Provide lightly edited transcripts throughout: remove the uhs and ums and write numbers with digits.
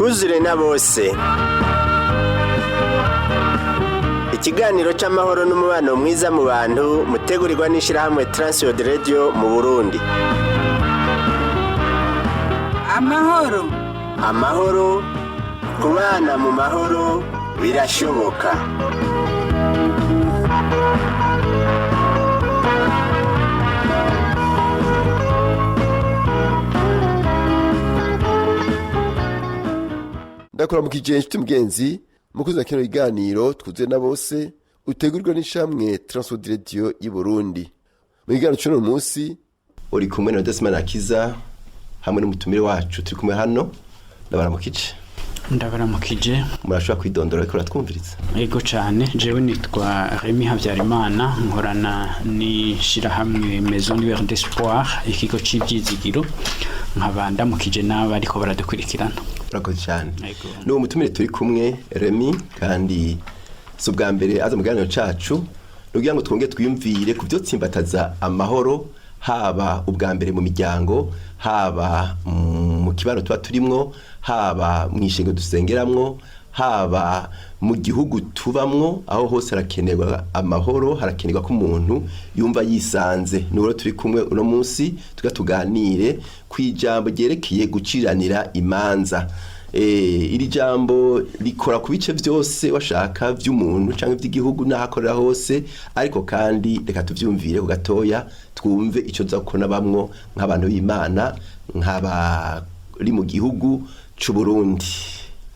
Twuzure na bose. Ikiganiro c'amahoro n'umubano mwiza mu bantu mutegurirwa n'ishirahamwe Transworld Radio mu Burundi. Amahoro. Amahoro, kubana mu mahoro birashoboka. Ndakuramukije inshuti mugenzi mukuzi na kino kiganiro twuzuye na bose, utegurirwa n'ishamwe Transworld Radio y'u Burundi. Mu kiganiro c'uno munsi uri kumwe na Desmond Akiza hamwe n'umutumire wacu turi kumwe hano. Ndabaramukije. Ndabaramukije. Murashobora kwidondora ariko uratwumviriza? Ego cane, jewe nitwa Remy Habyarimana, nkorana n'ishirahamwe Maison Lueur d'Espoir, ikigo c'ivyizigiro, nkaba ndamukije n'aba ariko baradukurikirana. Urakoze cyane. Ego. N'uwo mutumire turi kumwe Remy, kandi si ubwa mbere aza mu kiganiro cacu, kugira ngo twonge twiyumvire ku byo tsimbataza amahoro, haba ubwa mbere mu miryango, haba mu kibano tuba turimwo, haba mu ishengo dusengeramwo, haba mu gihugu tubamwo. Aho hose harakenerwa amahoro, harakenerwa ko umuntu yumva yisanze. N'uwo turi kumwe uno munsi tuga tuganire ku ijambo ryerekeye guciranira imanza. Iri jambo rikora ku bice byose washaka by'umuntu cyangwa iby'igihugu n'aho akorera hose, ariko kandi reka tuvyumvire ku gatoya, twumve icyo tuza kubona bamwo nk'abantu b'Imana, nk'abari mu gihugu c'u Burundi.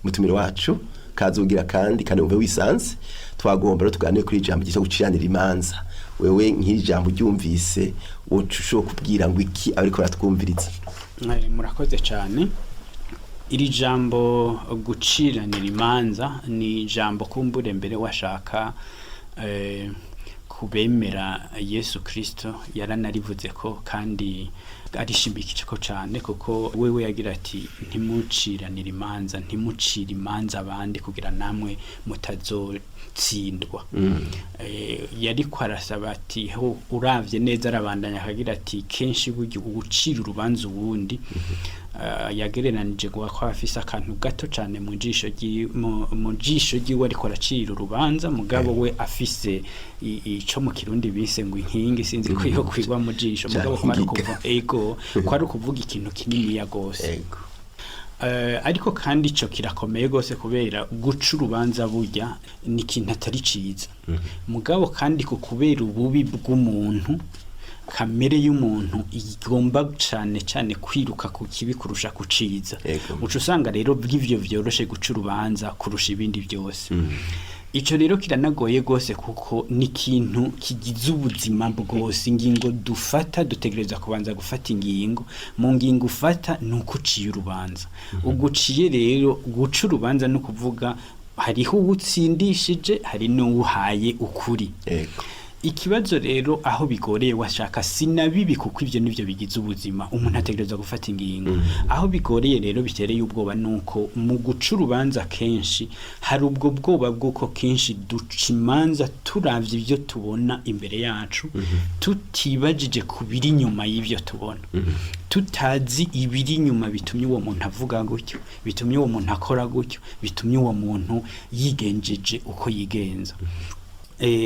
Mutumire wacu kazugira kandi wumve wisanze. Twagomba rero tuganire kuri ijambo ryitwa guciranira imanza. Wewe nk'iri jambo uryumvise, woca ushobora kubwira ngo iki ariko aratwumviriza? Murakoze cane. Iri jambo guciranira imanza ni ijambo kumbure mbere washaka kubemera Yesu Kristo yaranarivuze ko kandi arishimikije ko cane, kuko wewe yagira ati: "Ntimuciranire imanza, ntimucire imanza abandi kugira namwe mutazotsindwa." Yariko arasaba ati ho uravye neza, arabandanya akagira ati kenshi burya ugucira urubanza uwundi, yagereranije guha ko afise akantu gato cane mu jisho ryiwe ariko aracira urubanza, mugabo we afise ico mu Kirundi bise ngo inkingi, sinzi ko iyo kwigwa mu jisho, mugabo ko ari Ingiga. ukuvuga ego, ko ari ukuvuga ikintu kininiya gose. Ariko kandi ico kirakomeye gose, kubera guca urubanza burya ni ikintu atari ciza, mugabo kandi ku kubera ububi bw'umuntu, kamere y'umuntu igomba cane cane kwiruka ku kibi kurusha ku ciza. Uca usanga rero bw'ivyo vyoroshe guca urubanza kurusha ibindi byose. Ico rero kiranagoye gose, kuko ni ikintu kigize ubuzima bwose. Ingingo dufata, dutegereza kubanza gufata ingingo. Mu ngingo ufata ni uko uciye urubanza. Uguciye rero guca urubanza ni ukuvuga hariho uwutsindishije, hari n'uwuhaye ukuri. Ikibazo rero aho bigoreye washaka sinabibi, kuko ivyo nivyo bigize ubuzima, umuntu ategereza gufata ingingo. Aho bigoreye rero bitereye ubwoba nuko mu guca urubanza kenshi hari ubwo bwoba bw'uko kenshi duca imanza turavye ivyo tubona imbere yacu, tutibajije ku biri inyuma y'ivyo tubona, tutazi ibiri inyuma bitumye uwo muntu avuga gutyo, bitumye uwo muntu akora gutyo, bitumye uwo muntu yigenjeje uko yigenza.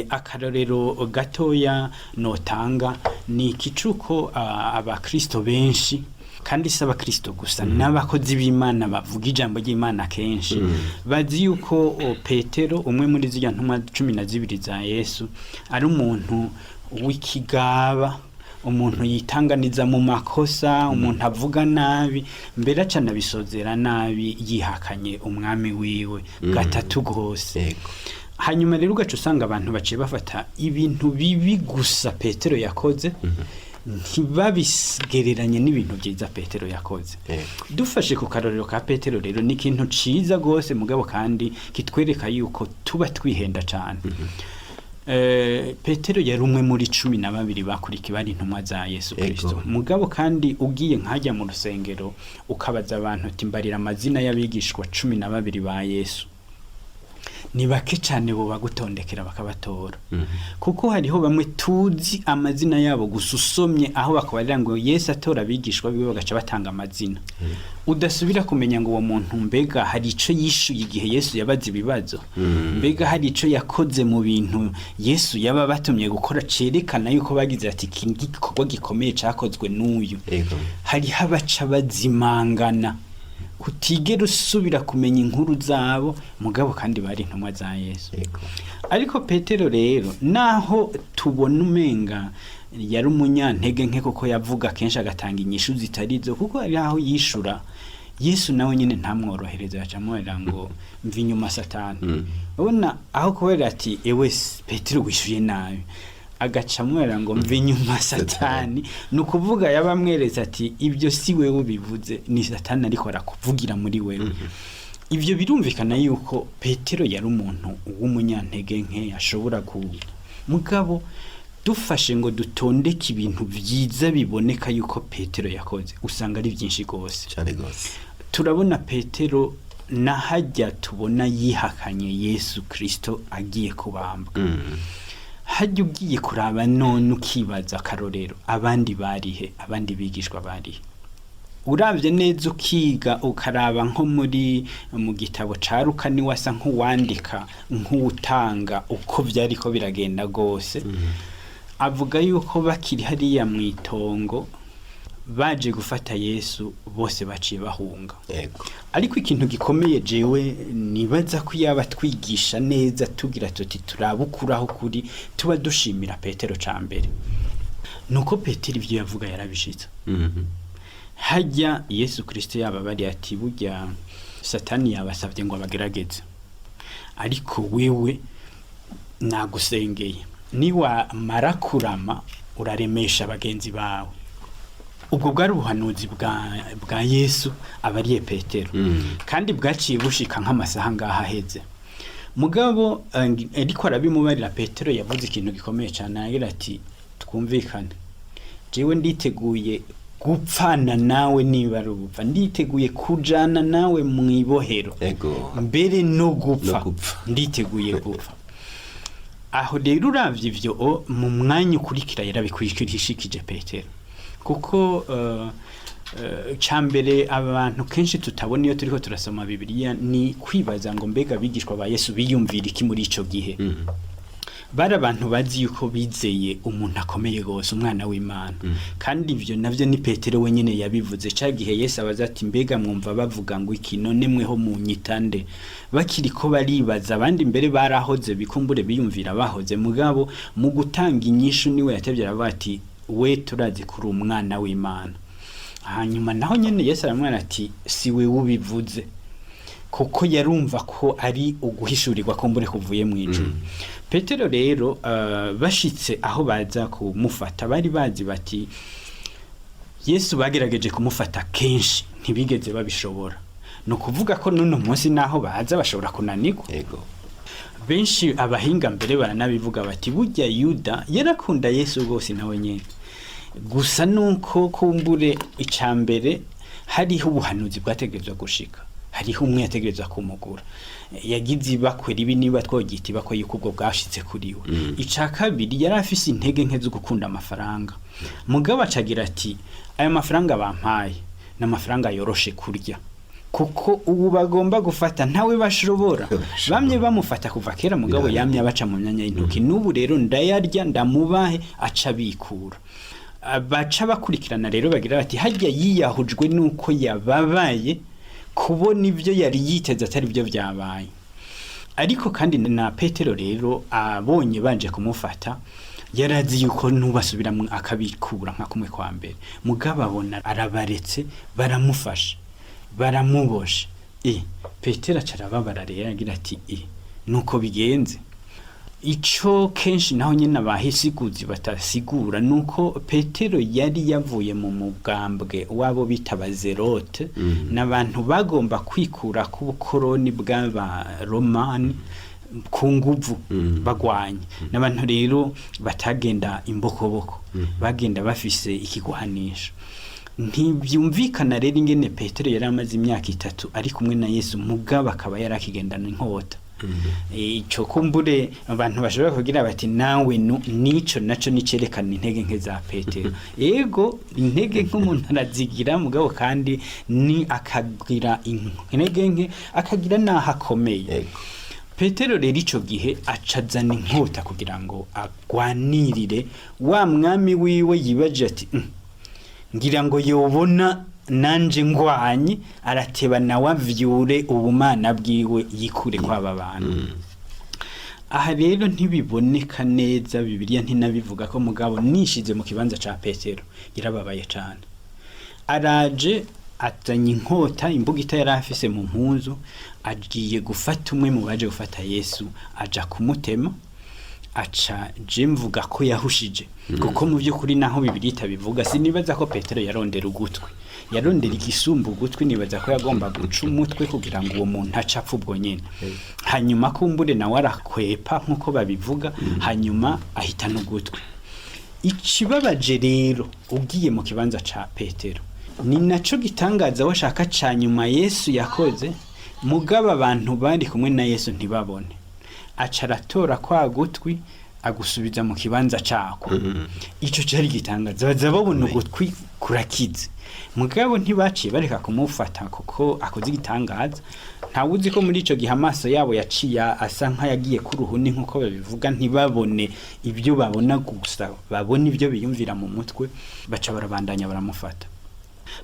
Akarorero gatoya notanga ni ikicuko abakristo benshi, kandi si abakristo gusa, n'abakozi b'Imana bavuga ijambo ry'Imana kenshi bazi yuko Petero, umwe muri zirya ntumwa 12 za Yesu, ari umuntu w'ikigaba, umuntu yitanganiza mu makosa, umuntu avuga nabi, mbere acanabisozera nabi yihakanye umwami wiwe gatatu gose. Hanyuma rero ugaca usanga abantu baciye bafata ibintu bibi gusa Petero yakoze, ntibabigereranye n'ibintu byiza Petero yakoze. Dufashe ku karorero ka Petero rero, ni ikintu ciza gose, mugabo kandi kitwereka yuko tuba twihenda cane. Petero yari umwe muri 12 bakurikiye, bari intumwa za Yesu Kristo. Mugabo kandi ugiye nkajya mu rusengero ukabaza abantu uti: "Mbarira amazina y'abigishwa 12 ba Yesu." Ni bake cyane bo bagutondekera bakabatora, kuko hariho bamwe tuzi amazina yabo gusa, usomye aho bakabarira ngo Yesu atora abigishwa biwe, bagaca batanga amazina, udasubira kumenya ngo uwo muntu mbega hari ico yishuye igihe Yesu yabaza ibibazo, mbega hari ico yakoze mu bintu Yesu yaba batumye gukora cerekana yuko bagize ati iki gikorwa gikomeye cakozwe n'uyu. Hariho abaca bazimangana, kutigera usubira kumenya inkuru zabo, mugabo kandi bari intumwa za Yesu. Ariko Petero rero, naho tubona umenga yari umunyantege nke, kuko yavuga kenshi agatanga inyishu zitari zo, kuko hari aho yishura Yesu nawe nyine ntamworohereza, yacamubwira ngo mva inyuma Satani. Ubona aho kubera ati ewe Petero wishuye nabi, agaca amwera ngo mva inyuma Satani. Ni ukuvuga yaba amweretse ati ibyo si wewe ubivuze, ni Satani ariko arakuvugira muri wewe. Ibyo birumvikana yuko Petero yari umuntu w'umunyantege nke ashobora ku mugabo dufashe ngo dutondeke ibintu byiza biboneka yuko Petero yakoze, usanga ari byinshi rwose. Cyane rwose. Turabona Petero nahajya tubona yihakanye Yesu Kirisito agiye kubambwa. Hajya ugiye kuraba none ukibaza akarorero, abandi barihe? Abandi bigishwa barihe? Urabye neza ukiga ukaraba nko muri mu gitabo ca Luka, niwe asa nk'uwandika, nk'uwutanga uko byariko biragenda rwose. Avuga yuko bakiri hariya mu itongo baje gufata Yesu, bose baciye bahunga. Ariko ikintu gikomeye jewe nibaza ko yaba twigisha neza tugira tuti turabukuraho kuri tuba dushimira Petero ca mbere, nuko Petero ibyo yavuga yarabishitse. Hajya Yesu Kristo yaba bari ati burya Satani yabasabye ngo abagerageze, ariko wewe nagusengeye, niwamara kurama uraremesha bagenzi bawe. Ubwo bwari ubuhanuzi bwa Yesu abariye Petero, kandi bwaciye bushika nk'amasaha ngaha aheze. Mugabo ariko arabimubarira, Petero yavuze ikintu gikomeye cyane, agira ati twumvikane, jewe nditeguye gupfana nawe niba ari ugupfa, nditeguye kujana nawe mu ibohero, mbere no gupfa, No gupfa. nditeguye gupfa. Aho rero uravye ivyo mu mwanya ukurikira yarabikurikirishikije Petero, kuko ca mbere abantu kenshi tutabona iyo turiko turasoma Bibiliya ni kwibaza ngo mbega abigishwa ba Yesu biyumvira iki muri ico gihe. Bari abantu bazi yuko bizeye umuntu akomeye rwose, umwana w'Imana. Kandi ibyo navyo ni Petero wenyine yabivuze ca gihe Yesu abaza ati mbega mwumva bavuga ngo iki? None mweho munyitande? Bakiri ko baribaza, abandi mbere barahoze bikumbure biyumvira bahoze, mugabo mu gutanga inyishu niwe yatevye aravuga ati we turazi kuri umwana w'Imana. Hanyuma naho nyene Yesu aramwana ati si we ubivuze, kuko yarumva ko ari uguhishurirwa kumbure kuvuye mu ijuru. Petero rero bashitse aho baza kumufata, bari bazi bati Yesu bagerageje kumufata kenshi ntibigeze babishobora, ni ukuvuga ko n'uno munsi naho baza bashobora kunanirwa. Benshi abahinga mbere baranabivuga bati burya Yuda yarakunda Yesu rwose nawe nyene, gusa nuko kumbure icambere hariho ubuhanuzi bwategerezwa gushika, hariho umwe yategerezwa kumugura, yagize ibakwe ribi, niba twogita ibakwe yuko ubwo bwashitse kuri we. Ica kabiri, yari afise intege nke zo gukunda amafaranga, mugabo acagira ati aya mafaranga bampaye ni amafaranga yoroshe kurya, kuko ubu bagomba gufata ntawe bashobora, bamye bamufata kuva kera, mugabo yamye abaca mu myanya y'intoki, n'ubu rero ndayarya ndamubahe aca abikura. Baca bakurikirana rero bagira bati hajya yiyahujwe nuko yababaye kubona ibyo yari yiteze atari byo byabaye. Ariko kandi na Petero rero abonye baje kumufata, yarazi yuko nubasubiramwo akabikura nka kumwe kwa mbere, mugabo abona arabaretse, baramufasha, baramuboshe. Petero aca arababara rero, agira ati nuko bigenze. Ico kenshi naho nyene abahisiguzi batasigura nuko Petero yari yavuye mu mugambwe wabo bita abazerote, n'abantu bagomba kwikura ku bukoroni bw'abaromani ku nguvu, bagwanye n'abantu rero batagenda imbokoboko, bagenda bafise ikigwanisho. Ntibyumvikana rero ingene Petero yari amaze imyaka 3 ari kumwe na Yesu, mugabo akaba yari akigendana inkota. Ico kumbure abantu bashobora kugira bati nawe nico naco nicerekana intege nke za Petero. Ego, intege nk'umuntu arazigira, mugabo kandi ni akagira intege nke akagira n'aho akomeye. Petero rero ico gihe acazana inkota kugira ngo agwanirire wa mwami wiwe, yibaje ati ngira ngo yobona nanje ngwanye, arateba nawe avyure ubumana bwiwe yikure kw'aba bantu. Aha rero ntibiboneka neza, Bibiliya ntinabivuga ko, mugabo nishize mu kibanza ca Petero yarababaye cane. Araje azanye inkota, imbugita yari afise mu mpuzu, agiye gufata umwe mu baje gufata Yesu, aja kumutema. Aca je mvuga ko yahushije, kuko mu by'ukuri naho Bibiliya itabivuga, sinibaza ko Petero yarondera ugutwi, yarondera igisumba ugutwi. Nibaza ko yagomba guca umutwe kugira ngo uwo muntu ace apfa ubwo nyene. Hanyuma kumbure nawe arakwepa nk'uko babivuga, hanyuma ahitana ugutwi. Ikibabaje rero, ugiye mu kibanza ca Petero, ni naco gitangaza washaka ca nyuma Yesu yakoze, mugabo abantu bari kumwe na Yesu ntibabone. Aca aratora kwa gutwi agusubiza mu kibanza cako. Ico cari gitangaza, baza babona ugutwi kurakize, mugabo ntibaciye bareka kumufata kuko akoze igitangaza. Ntawuzi ko muri ico gihe amaso yabo yaciye asa nk'ayagiye ku ruhuni nk'uko babivuga, ntibabone ibyo babona gusa, babone ibyo biyumvira mu mutwe, baca barabandanya baramufata.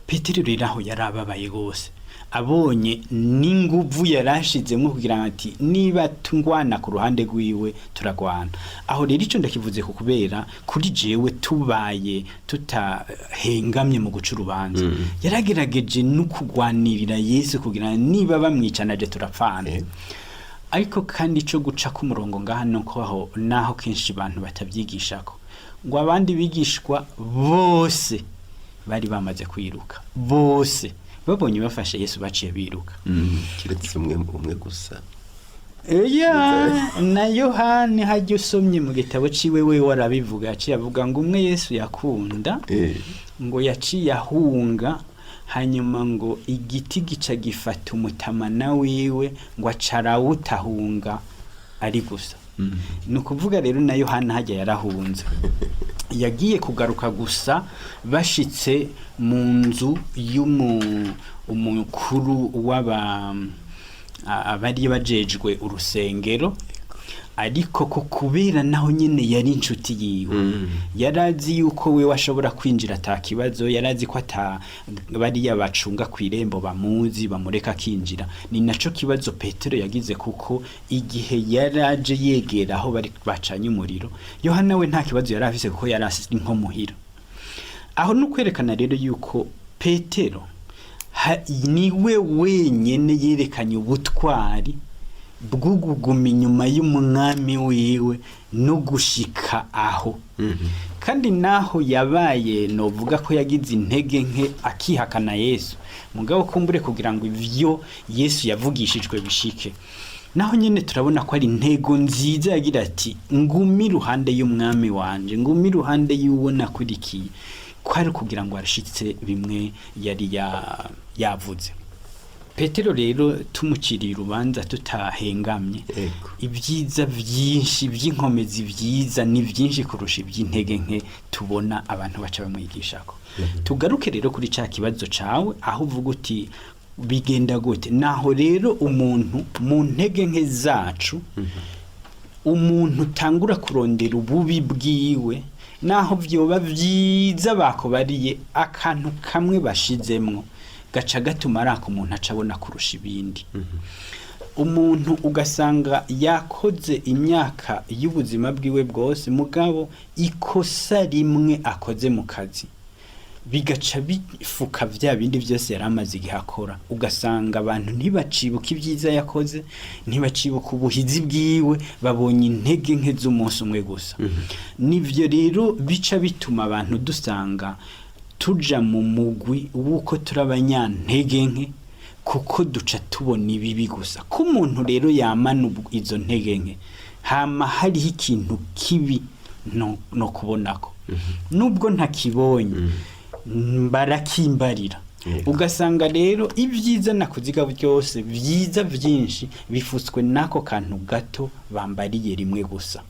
Petero rero aho yarababaye rwose, abonye n'inguvu yarashizemo kugira ngo ati niba tungwana ku ruhande rwiwe turagwana. Aho rero ico ndakivuze ku kubera kuri jewe tubaye tutahengamye mu guca urubanza, yaragerageje no kugwanirira Yesu kugira ngo niba bamwicanaje turapfana. Ariko kandi ico guca k'umurongo ngaha nuko aho naho kenshi abantu batabyigishako, ngo abandi bigishwa bose bari bamaze kwiruka, bose babonye bafashe Yesu baciye biruka. Kiretse umwe umwe gusa. Eya, na Yohani hajya usomye mu gitabo ciwe we warabivuga, yaciye avuga ngo umwe Yesu yakunda ngo yaciye ahunga, hanyuma ngo igiti gica gifata umutamana wiwe, ngo aca arawutahunga ari gusa. Ni ukuvuga rero na Yohana hajya yarahunze, yagiye kugaruka gusa bashitse mu nzu y'umukuru w'aba abari bajejwe urusengero. Ariko ko kubera naho nyine yari inshuti yiwe, yarazi yuko we washobora kwinjira ata kibazo, yarazi ko ata bariya bacunga ku irembo bamuzi, bamureka akinjira. Ni naco kibazo Petero yagize, kuko igihe yaraje yegera aho bari bacanye umuriro, Yohana we nta kibazo yari afise kuko yari asi nko muhira. Aho ni ukwerekana rero yuko Petero niwe wenyene yerekanye ubutwari bwo kuguma inyuma y'umwami wiwe no gushika aho. Kandi naho yabaye novuga ko yagize intege nke akihakana Yesu, mugabo kumbure kugira ngo ivyo Yesu yavugishijwe bishike, naho nyene turabona ko ari intego nziza yagira ati ngumi iruhande y'umwami wanje, ngumi iruhande y'uwo nakurikiye, ko ari kugira ngo arashitse bimwe yari yavuze. Petero rero tumuciriye urubanza tutahengamye, ibyiza byinshi by'inkomezi byiza ni byinshi kurusha iby'intege nke tubona abantu baca bamwigishako. Tugaruke rero kuri ca kibazo cawe aho uvuga uti bigenda gute. Naho rero umuntu mu ntege nke zacu, umuntu utangura kurondera ububi bwiwe, naho vyoba vyiza bakobariye, akantu kamwe bashizemwo gaca gatuma araka umuntu aca abona kurusha ibindi. Umuntu ugasanga yakoze imyaka y'ubuzima bwiwe bwose, mugabo ikosa rimwe akoze mu kazi bigaca bifuka vya bindi byose yari amaze igihe akora. Ugasanga abantu ntibacibuka ibyiza yakoze, ntibacibuka ubuhizi bwiwe, babonye intege nke z'umunsi umwe gusa. Nivyo rero bica bituma abantu dusanga tuja mu mugwi w'uko turi abanyantege nke, kuko duca tubona ibibi gusa. Ko umuntu rero yamana izo ntege nke, hama hariho ikintu kibi no kubonako, nubwo ntakibonye barakimbarira. Ugasanga rero ibyiza nakuziga byose byiza byinshi bifutswe n'ako kantu gato bambariye rimwe gusa.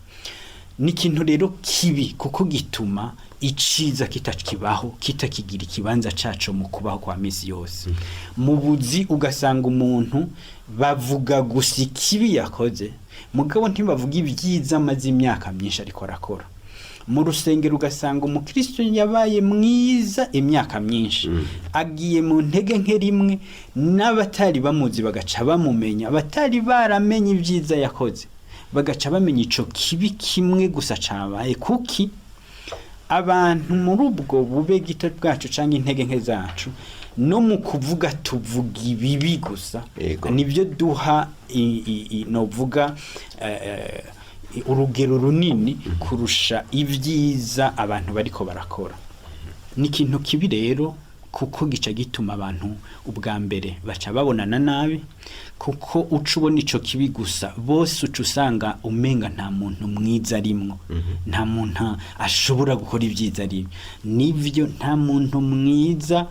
Ni ikintu rero kibi, kuko gituma iciza kitakibaho, kitakigira ikibanza caco mu kubaho kwa misi yose. Mu buzi ugasanga umuntu bavuga gusa ikibi yakoze, mugabo ntibavuga ibyiza amaze imyaka myinshi ariko arakora. Mu rusengero ugasanga umukristo yabaye mwiza imyaka myinshi, agiye mu ntege nke rimwe, n'abatari bamuzi bagaca bamumenya, abatari baramenye ibyiza yakoze bagaca bamenya ico kibi kimwe gusa cabaye. Kuki abantu muri ubwo bube gito bwacu canke intege nke zacu, no mu kuvuga tuvuga ibibi gusa? Nibyo duha novuga urugero runini kurusha ibyiza abantu bariko barakora. Ni ikintu kibi rero, kuko gica gituma abantu ubwa mbere baca babonana nabi, kuko uca ubona ico kibi gusa, bose uca usanga umenga nta muntu mwiza arimwo, nta muntu ashobora gukora ibyiza arimwo. Nivyo, nta muntu mwiza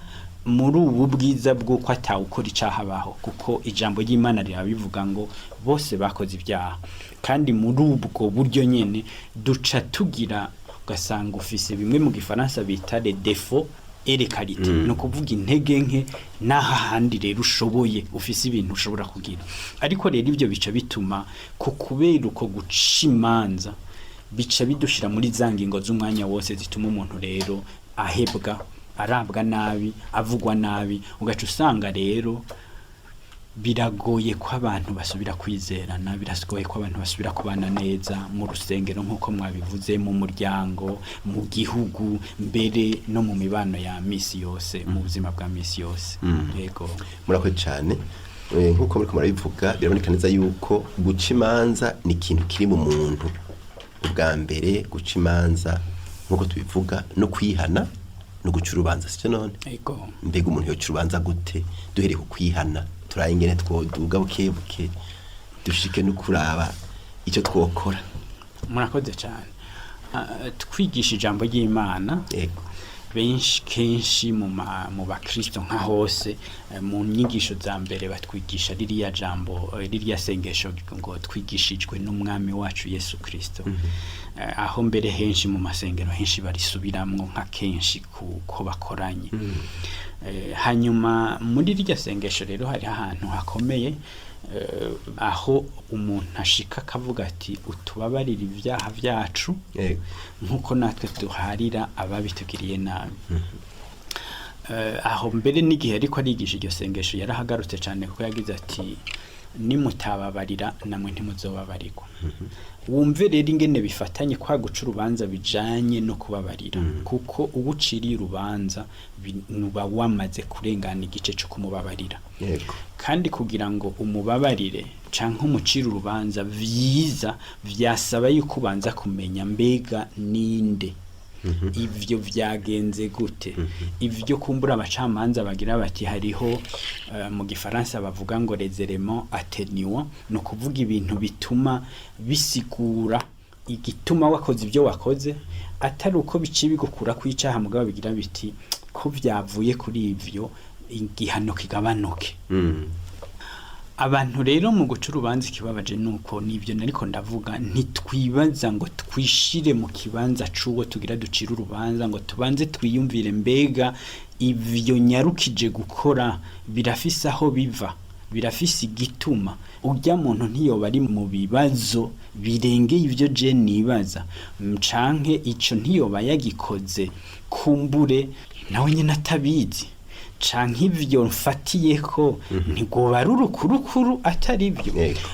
muri ubu bwiza bw'uko atawukora icaha abaho, kuko ijambo ry'Imana rirabivuga ngo bose bakoze ibyaha. Kandi muri ubwo buryo nyene duca tugira, ugasanga ufise bimwe mu gifaransa bita les défauts et les qualités, ni ukuvuga intege nke n'ahandi rero ushoboye, ufise ibintu ushobora kugira. Ariko rero ibyo bica bituma, ku kubera uko guca imanza, bica bidushira muri za ngingo z'umwanya wose zituma umuntu rero ahebwa, arabwa nabi, avugwa nabi. Ugaca usanga rero biragoye ko abantu basubira kwizerana, biragoye ko abantu basubira kubana neza mu rusengero nk'uko mwabivuze, mu muryango, mu gihugu, mbere no mu mibano ya misi yose, mu buzima bwa misi yose. Yego. Murakoze cyane. Nk'uko muriko murabivuga, biraboneka neza yuko guca imanza ni ikintu kiri mu muntu. Ubwa mbere guca imanza, nk'uko tubivuga, no kwihana no guca urubanza, sicyo none? Yego. Mbega umuntu yoca urubanza gute? Duhereye ku kwihana, turaye ingene twoduga buke buke dushike no kuraba icyo twokora. Murakoze cyane. Twigisha ijambo ry'Imana benshi kenshi mu bakristo nka hose, mu nyigisho za mbere batwigisha ririya jambo, ririya sengesho ngo twigishijwe n'umwami wacu Yesu Kristo. Aho mbere henshi mu masengero henshi barisubiramwo nka kenshi ko bakoranye. Hanyuma muri rirya sengesho rero hari ahantu hakomeye, aho umuntu ashika akavuga ati: "Utubabarire ibyaha byacu nk'uko natwe duharira ababitugiriye nabi." Aho mbere n'igihe ariko arigisha iryo sengesho yarahagarutse cyane, kuko yagize ati: "Nimutababarira namwe ntimuzobabarirwa." Wumve rero ingene bifatanye kwa guca urubanza bijanye no kubabarira, kuko uba uciriye urubanza uba wamaze kurengana igice cyo kumubabarira. Kandi kugira ngo umubabarire canke umucire urubanza vyiza, vyasaba yuko ubanza kumenya mbega ninde, ivyo vyagenze gute. Ivyo kumbura abacamanza bagira bati hariho mu gifaransa bavuga ngo les éléments atténuants, ni ukuvuga ibintu bituma bisigura igituma wakoze ibyo wakoze, atari uko biciye bigukura kw'icaha, mugabo bigira biti ko vyavuye kuri ivyo, igihano kigabanuke. Abantu rero mu guca urubanza, ikibabaje nuko nibyo nariko ndavuga, ntitwibaza ngo twishire mu kibanza c'uwo tugira ducire urubanza, ngo tubanze twiyumvire: mbega ivyo nyarukije gukora birafise aho biva, birafise igituma? Urya muntu ntiyoba ari mu bibazo birengeye ivyo je nibaza? Canke ico ntiyoba yagikoze kumbure nawe nyene atabizi? Canke ivyo mfatiyeko ntigoba ari urukurukuru atari byo?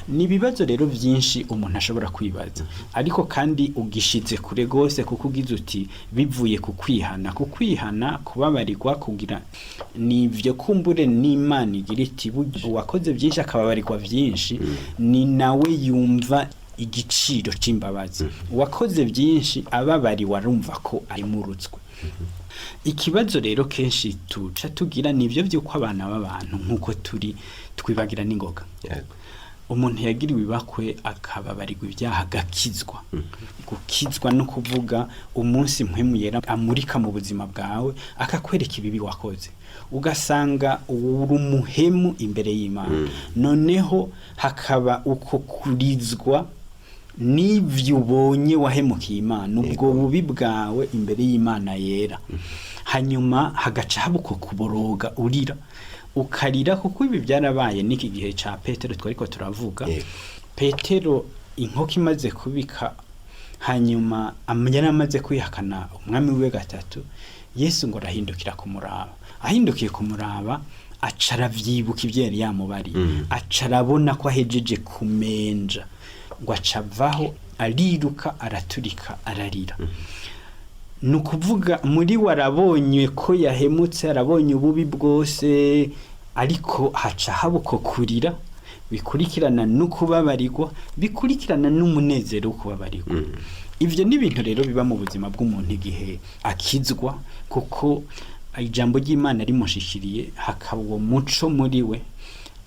Ni ibibazo rero byinshi umuntu ashobora kwibaza. Ariko kandi ugishitse kure gose, kuko ugize uti bivuye ku kwihana, ku kwihana, kubabarirwa, kugira nivyo kumbure n'Imana igira iti "Burya uwakoze byinshi akababarirwa byinshi, ni nawe yumva igiciro c'imbabazi." Uwakoze byinshi ababariwe arumva ko arimurutswe. Ikibazo rero kenshi tuca tugira nivyo vy'uko abana b'abantu nk'uko turi twibagira n'ingoga. Umuntu yagiriwe ibakwe akababarirwa ibyaha, agakizwa. Gukizwa no kuvuga umunsi Mpwemu Yera amurika mu buzima bwawe, akakwereka ibibi wakoze, ugasanga uri umuhemu imbere y'Imana. Noneho hakaba uko kurizwa n'ibyo ubonye wahemukiye Imana, ubwo bubi bwawe imbere y'Imana yera. Hanyuma hagaca haba uko kuboroga, urira, ukarira, kuko ibi byarabaye n'iki gihe cya Petero twariko turavuga. Petero inkoko imaze kubika, hanyuma yari amaze kwihakana umwami we gatatu, Yesu ngo arahindukira kumuraba. Ahindukiye kumuraba, aca aravyibuka ibyo yari yamubariye, aca arabona ko ahejeje kumenja, ngo aca avaho ariruka, araturika ararira. Ni ukuvuga muri we arabonye ko yahemutse, arabonye ububi bwose, ariko haca haba uko kurira bikurikirana no kubabarirwa, bikurikirana n'umunezero wo kubabarirwa. Ibyo ni ibintu rero biba mu buzima bw'umuntu igihe akizwa, kuko ijambo ry'Imana rimushikiriye, hakaba uwo muco muri we,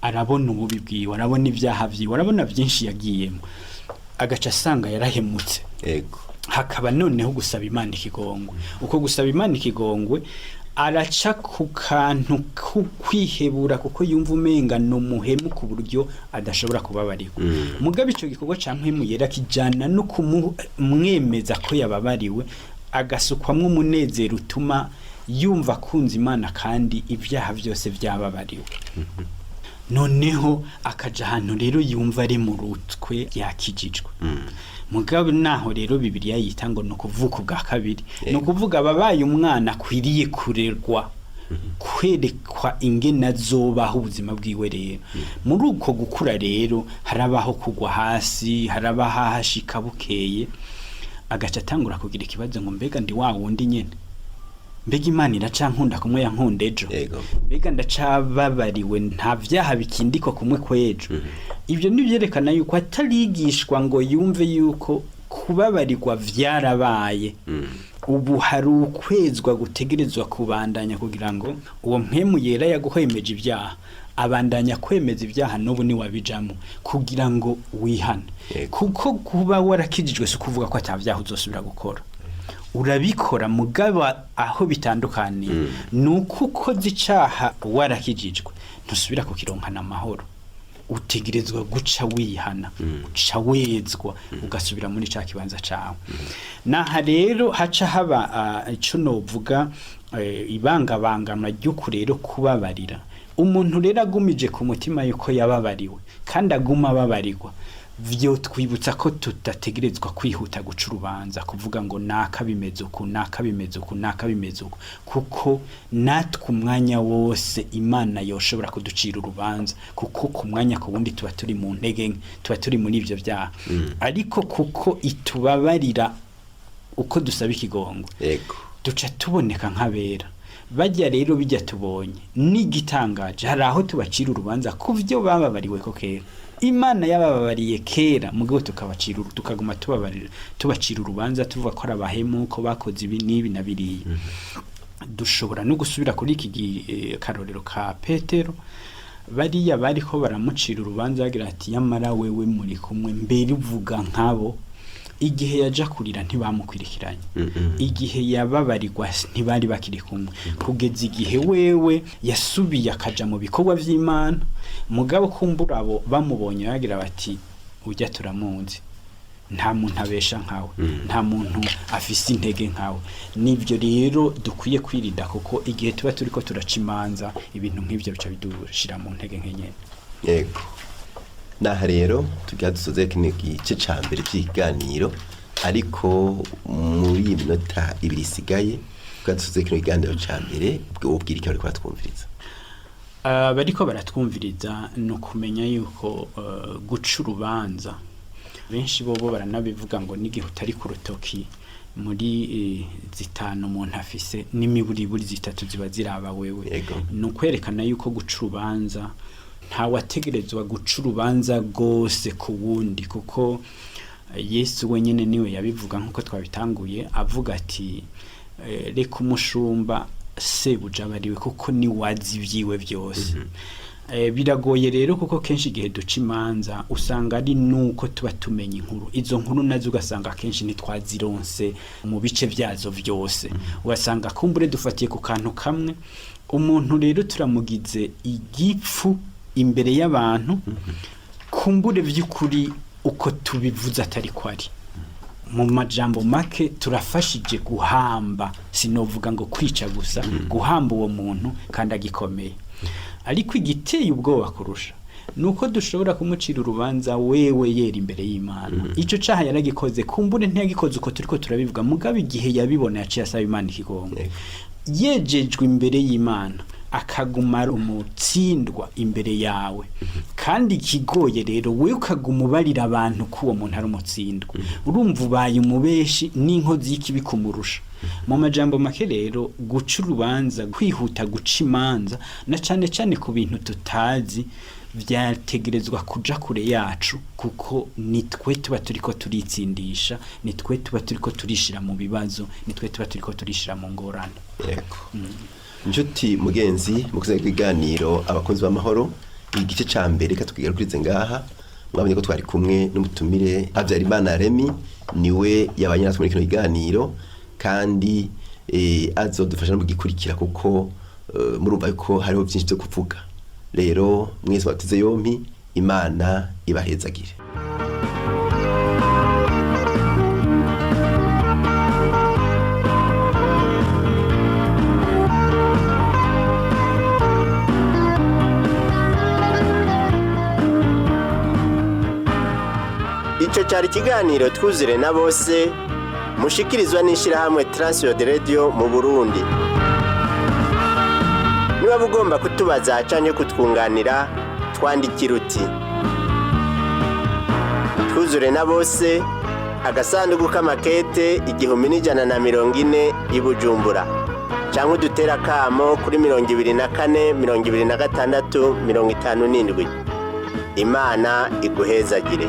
arabona ububi bwiwe, arabona ibyaha byiwe, arabona byinshi yagiyemo, agaca asanga yarahemutse. Hakaba noneho gusaba Imana ikigongwe. Uko gusaba Imana ikigongwe, araca ku kantu ko kwihebura, kuko yumva umenga ni umuhemu ku buryo adashobora kubabarirwa. Mugabe icyo gikorwa cya Mpwemu Yera kijyana no kumwemeza ko yababariwe, agasukwamwo umunezero utuma yumva akunze Imana kandi ibyaha byose byababariwe. Noneho akaja ahantu rero yumva ari mu rutwe, yakijijwe. Mugabo naho rero Bibiliya yita ngo ni ukuvuka ubwa kabiri, ni ukuvuga ababaye umwana akwiriye kurerwa, kwerekwa ingene azobaho ubuzima bwiwe. Rero muri uko gukura rero harabaho kugwa hasi, harabaho ahashika bukeye agaca atangura kugira ikibazo ngo: "Mbega ndi wa wundi nyene? Mbega Imana iracankunda kumwe yankunda ejo? Mbega ndacababariwe? Nta vyaha bikindikwa kumwe kw'ejo?" Ibyo nibyerekana yuko atarigishwa ngo yumve yuko kubabarirwa vyarabaye, ubu hari ukwezwa gutegerezwa kubandanya, kugira ngo uwo Mpwemu Yera yaguhwemeje ibyaha abandanya kwemeza ibyaha n'ubu niwabijamo, kugira ngo wihane. Kuko kuba warakijijwe si ukuvuga ko ata vyaha uzosubira gukora. Urabikora, mugabo aho bitandukaniye ni uko ukoze icaha warakijijwe ntusubira kukironkana amahoro. Utegerezwa guca wihana, uca wezwa, ugasubira muri ca kibanza cawe. Naha rero haca haba ico novuga ibangabanganwa ry'uku rero kubabarira. Umuntu rero agumije ku mutima yuko yababariwe kandi aguma ababarirwa, vyo twibutsa ko tudategerezwa kwihuta guca urubanza, kuvuga ngo naka bimeze uku, naka bimeze uku, naka bimeze uku, kuko natwe umwanya wose Imana yoshobora kuducira urubanza, kuko ku mwanya ku wundi tuba turi mu ntege nke, tuba turi muri ivyo vyaha. Ariko kuko itubabarira uko dusaba ikigongwe, duca tuboneka nk'abera. Bajya rero bijya tubonye n'igitangaje, hari aho tubacira urubanza ku byo bababariwe ko kera, Imana yabababariye kera, mugabo tukabacira tukaguma tubabarira, tubacira urubanza, tuvuga ko ari abahemu, ko bakoze ibi n'ibi na biriya. Dushobora no gusubira kuri iki karorero ka Petero. Bariya bariko baramucira urubanza bagira ati: "Yamara wewe muri kumwe, mbere uvuga nkabo." Igihe yaja kurira ntibamukwirikiranye, igihe yababarirwa ntibari bakiri kumwe, kugeza igihe wewe yasubiye akaja mu bikorwa vy'Imana. Mugabo kumbura abo bamubonye bagira bati: "Ujya turamuzi, nta muntu abesha nkawe, nta muntu afise intege nkawe." Nibyo rero dukwiye kwirinda, kuko igihe tuba turiko turaca imanza, ibintu nk'ivyo bica bidushira mu ntege nke nyene. Yego, naha rero tugira dusoze kino gice ca mbere cy'ikiganiro, ariko muri iyi minota 2 isigaye tugira dusoze kino kiganiro ca mbere, ubwira icyo bariko baratwumviriza. Bariko baratwumviriza, ni ukumenya yuko guca urubanza, benshi bobo baranabivuga ngo n'igihe utari ku rutoki muri zitanu umuntu afise, n'imiburiburi zitatu ziba ziraba wewe. Ni ukwerekana yuko guca urubanza, ntawategerezwa guca urubanza rwose ku wundi, kuko Yesu wenyine niwe yabivuga nk'uko twabitanguye, avuga ati: "Reka umushumba sebuja aba ariwe, kuko ni wazi ibyiwe byose." Biragoye rero kuko kenshi igihe duca imanza usanga ari nuko tuba tumenya inkuru, izo nkuru nazo ugasanga kenshi ntitwazironse mu bice byazo byose, ugasanga kumbure dufatiye ku kantu kamwe. Umuntu rero turamugize igipfu imbere y'abantu, kumbure by'ukuri uko tubivuze atari ko ari. Mu majambo make turafashije guhamba, sinovuga ngo kwica gusa, guhamba uwo muntu kandi agikomeye. Ariko igiteye ubwoba kurusha nuko dushobora kumucira urubanza wewe yera imbere y'Imana. Ico caha yaragikoze, kumbure ntiyagikoze uko turiko turabivuga, mugabo igihe yabibona yaciye asaba Imana ikigongo, yejejwe imbere y'Imana akaguma ari umutsindwa imbere yawe. Kandi ikigoye rero, wewe ukaguma ubarira abantu ko uwo muntu ari umutsindwa, urumva ubaye umubeshi n'inkozi y'ikibi kumurusha. Mu majambo make rero, guca urubanza, kwihuta guca imanza na cane cane ku bintu tutazi, vyategerezwa kuja kure yacu, kuko nitwe tuba turiko turitsindisha, nitwe tuba turiko turishira mu bibazo, nitwe tuba turiko turishira mu ngorane. Yego. Inshuti mugenzi mukuze ibiganiro abakunzi b'amahoro, igice ca mbere reka tukigarukirize ngaha. Mwabonye ko twari kumwe n'umutumire Habyarimana Remy, niwe yabanye natwe muri kino kiganiro, kandi azodufasha no kugikurikira kuko murumva yuko hariho byinshi byo kuvuga. Rero mwese bateze yompi, Imana ibahezagire. Icyo cyari ikiganiro Twuzure na Bose mushikirizwa n'ishyirahamwe Transworld Radio mu Burundi. Niba ugomba kutubaza cyangwa kutwunganira, twandikira uti: Twuzure na Bose, agasanduku k'amakete 1140 i Bujumbura, cyangwa udutere akamo kuri 24 26 57. Imana iguhezagire.